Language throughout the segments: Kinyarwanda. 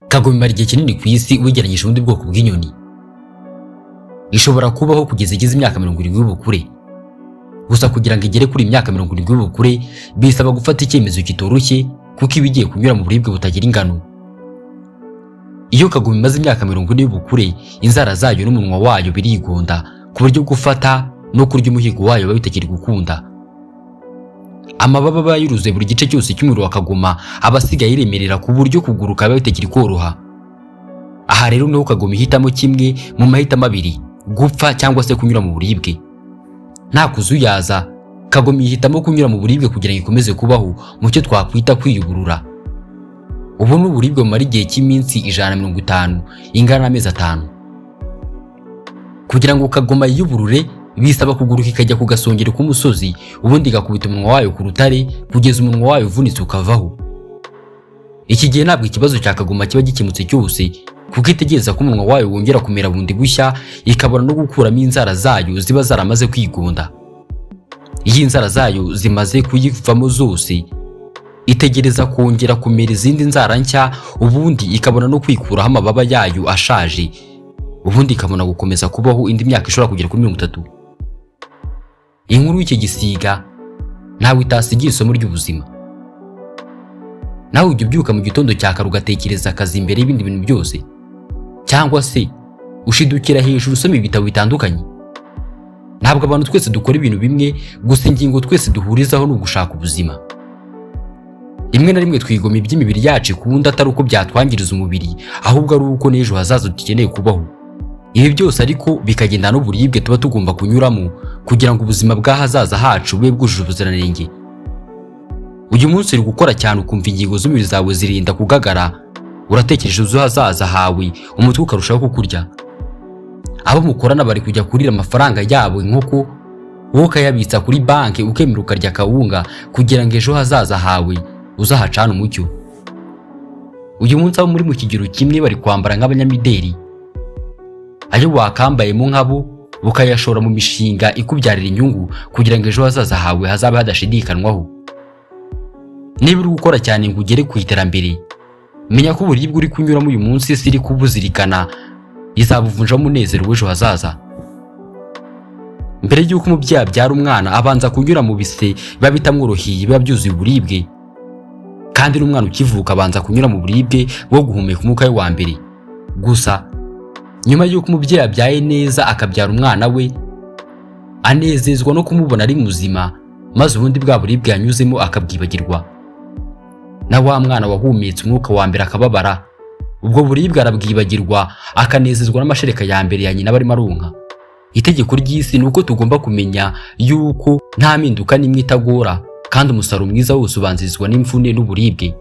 Kagoma imara igihe kinini ku isi ugereranyije ubundi bwoko bw'inyoni. Ishobora kubaho kugeza igize imyaka 70 y'ubukure. Gusa kugira ngo igere kuri iyi myaka 70 y'ubukure bisaba gufata icyemezo kitoroshye, kuko iba igiye kunyura mu buribwe butagira ingano. Iyo kagoma imaze imyaka 40 y'ubukure, inzara zayo n'umunwa wayo birigonda ku buryo gufata no kurya umuhigo wayo biba bitakiri gukunda. Amababa aba yuruzuye buri gice cyose cy'umubiri wa kagoma, aba asigaye yiremerera ku buryo kuguruka biba bitakiri koroha. Aha rero niho kagoma ihitamo kimwe mu mahitamo abiri: gupfa cyangwa se kunyura mu buribwe. Nta kuzuyaza, kagoma ihitamo kunyura mu buribwe kugira ngo ikomeze kubaho, mu cyo twakwita kwiyuburura. Ubu ni uburibwe bumara igihe cy'iminsi 150, ingana n'amezi 5. Kugira ngo kagoma yiyuburure bisaba kuguruka ikajya ku gasongero k'umusozi, ubundi igakubita umunwa wayo ku rutare kugeza umunwa wayo uvunitse ukavaho. Iki gihe ntabwo ikibazo cya kagoma kiba gikemutse cyose, kuko itegereza ko umunwa wayo wongera kumera bundi bushya, ikabona no gukuramo inzara zayo ziba zaramaze kwigonda. Iyo inzara zayo zimaze kuyivamo zose, itegereza kongera kumera izindi nzara nshya, ubundi ikabona no kwikuraho amababa yayo ashaje, ubundi ikabona gukomeza kubaho indi myaka ishobora kugera kuri 30. Inkuru y'iki gisiga ntawe itasigiye isomo ry'ubuzima. Nawe ujya ubyuka mu gitondo cya kare ugatekereza akazi imbere y'ibindi bintu byose, cyangwa se ushidukira hejuru usoma ibitabo bitandukanye? Ntabwo abantu twese dukora ibintu bimwe, gusa ingingo twese duhurizaho ni ugushaka ubuzima. Rimwe na rimwe twigoma iby'imibiri yacu ikunda, atari uko byatwangiriza umubiri, ahubwo ari uko n'ejo hazaza dukeneye kubaho. Ibi byose ariko bikagendana n'uburibwe tuba tugomba kunyuramo kugira ngo ubuzima bw'ahazaza hacu bube bwujuje ubuziranenge. Uyu munsi uri gukora cyane, ukumva ingingo z'umubiri zawe zirinda kugagara. Uratekereje ejo hazaza hawe, umutwe ukarushaho kukurya. Abo mukorana bari kujya kurira amafaranga yabo inkoko, wowe ukayabitsa kuri banki, ukemera ukarya akawunga kugira ngo ejo hazaza hawe uzahacane umucyo. Uyu munsi abo muri mu kigero kimwe bari kwambara nk'abanyamideli. Ayo wakambayemo nkabo ukayashora mu mishinga ikubyarira inyungu kugira ngo ejo hazaza hawe hazabe hadashidikanwaho. Niba uri gukora cyane ngo ugere ku iterambere, menya ko uburibwe uri kunyuramo uyu munsi isi iri kubuzirikana, izabuvunjamo umunezero w'ejo hazaza. Mbere y'uko umubyeyi abyara umwana, abanza kunyura mu bise biba bitamworoheye, biba byuzuye uburibwe. Kandi n'umwana ukivuka abanza kunyura mu buribwe bwo guhumeka umwuka we wa mbere. Gusa nyuma y'uko umubyeyi abyaye neza, akabyara umwana we, anezezwa no kumubona ari muzima, maze ubundi bwa buribwe yanyuzemo akabwibagirwa. Na wa mwana wahumetse umwuka wa mbere akababara, ubwo buribwe arabwibagirwa, akanezezwa n'amashereka ya mbere ya nyina barimo aronka. Itegeko ry'isi ni uko tugomba kumenya yuko nta mpinduka n'imwe itagora, kandi umusaruro mwiza wose ubanzirizwa n'imvune n'uburibwe.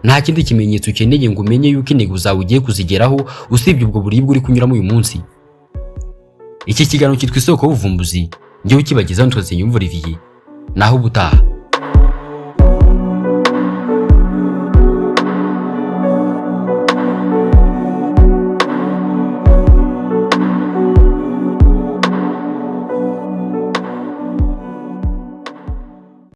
Nta kindi kimenyetso ukeneye ngo umenye yuko intego zawe ugiye kuzigeraho usibye ubwo buribwe uri kunyuramo uyu munsi. Iki kiganiro cyitwa Isoko y'Ubuvumbuzi. Njyewe ukibagezaho nitwa Nsengiyumva Olivier. Naho ubutaha.